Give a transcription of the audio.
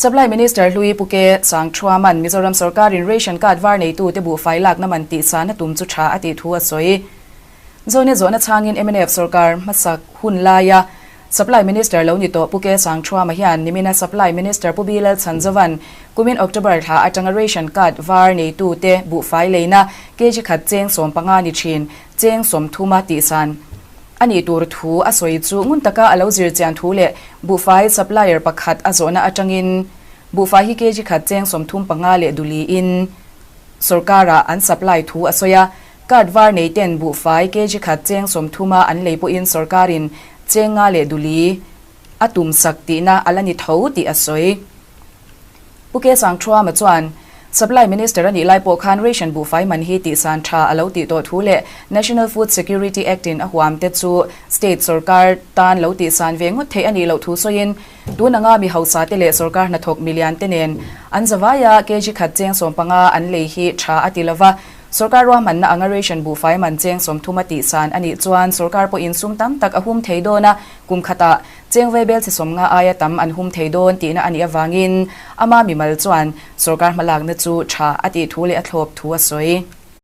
Supply Minister hlui Pu Ke Sangthuama'n Mizoram sorkarin ration card var neitute buhfai lakna man tihsan a tum chu tha a tih thu a sawi. Zawhna zawhna chhangin mnf sorkar hmasak hun laia Supply Minister lo ni tawh Pu Ke Sangthuama hian nimina Supply Minister Pu Bilal Chhanzova'n kumin October thla atanga ration card var neitute buhfai leina kg khat cheng 15 ni thin cheng 30 a tihsan a nih tur thu a sawi chu ngun taka a lo zir chian thu leh buhfai supplier pakhat a zawhna atangin buhfai hi kg khat cheng 35 leh duliin sorkarah an supply thu a sawi a. Card var nei ten buhfai kg khat cheng 30 a an lei pawhin sorkarin cheng 5 leh duli a tum sak tihna a la ni tho tih a sawi. Pu Ke Sangthuama chuan Supply Minister a nih lai pawh khan ration buhfai man hi tihsan tha a lo tih tawh thu leh National Food Security Act in a huam te chu state sorkar tan lo tihsan ve ngawt theih a nih loh thu sawiin tun anga mi hausa te leh sorkar hnathawk milian te nen an zavaia kg khat cheng 15 an lei hi tha a ti lova. Sorkar ruahmanna anga ration buhfai man cheng 30 a tihsan a nih chuan sorkar pawhin sum tam tak a hum thei dawn a, kum khatah cheng vaibel chi 50 aia tam an hum thei dawn tihna a nih avangin ama mimal chuan sorkar hmalakna chu tha a tih thu leh a thlawp thu a sawi.